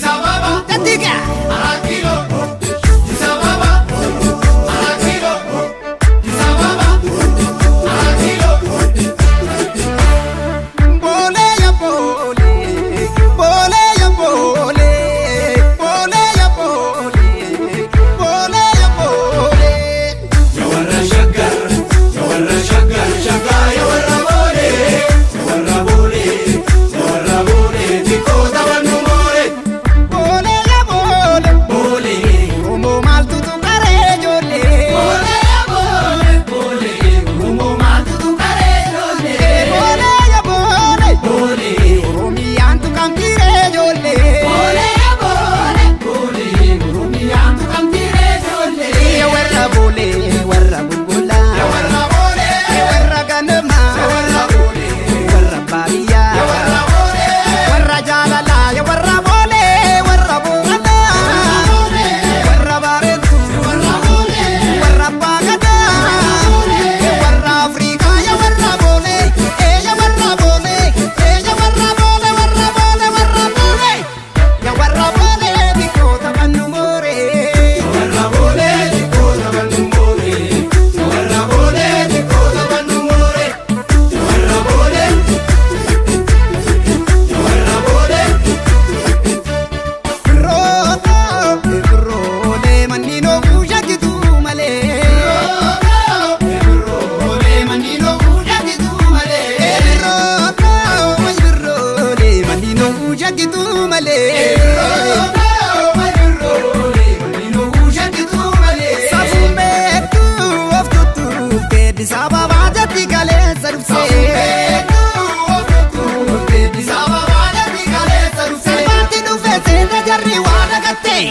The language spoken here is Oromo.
Addis Ababa. Tatiga. Arat Kilo. Addis Ababa. Arat Kilo. Addis Ababa. Arat Kilo. Bole ya bole, bole ya bole, bole ya bole, bole ya bole. Ya warra Shaggar, ya warra Shaggar, Shaggar ya warra Bole, ya warra Bole, ya warra Bole, xiqqoo taphannu moore. Bole ya bole, Bole, Oromoo maaltu tuqaree ijoollee? Bole ya bole, bole, Oromoo maaltu tuqaree ijoollee? Bole ya bole, Bole, Oromiyaan tuqamtiiree ijoollee. Bole ya bole, bole, Oromiyaan tuqamtiiree ijoollee. Ya warra bole, warra bulbulaa. Ya warra Bole, Ya warra ganamaa. ya warra Bole, Warra baadiyyaa. ya warra Bole, Warra jaalalaa. Ya warra bole, warra booranaa. Warra bareedduu. warra Bole, Warra abbaa gadaa. Ya warra Afrikaa. Ya warra bole, ya warra bole, ya warra bole, warra bole, warra bole. Ya warra bole, xiqqoo taphannu mooree. warra Bole, xiqqoo taphannu moore. Ya warra Bole, xiqqoo taphannu moore. Ya warra Bole, ya warra Bole. Birroota, birroolee manni looguu shakkituu malee. Birroolee manni looguu shakkituu malee. Birroota, birroolee manni looguu shakkituu malee. Birroolee manni looguu shakkituu malee. Safuun beektuu of tuttuuftee Addis Ababaa jatti kaleessa dhufsee. Salphaatti dhufee seena jarri waa dagattee.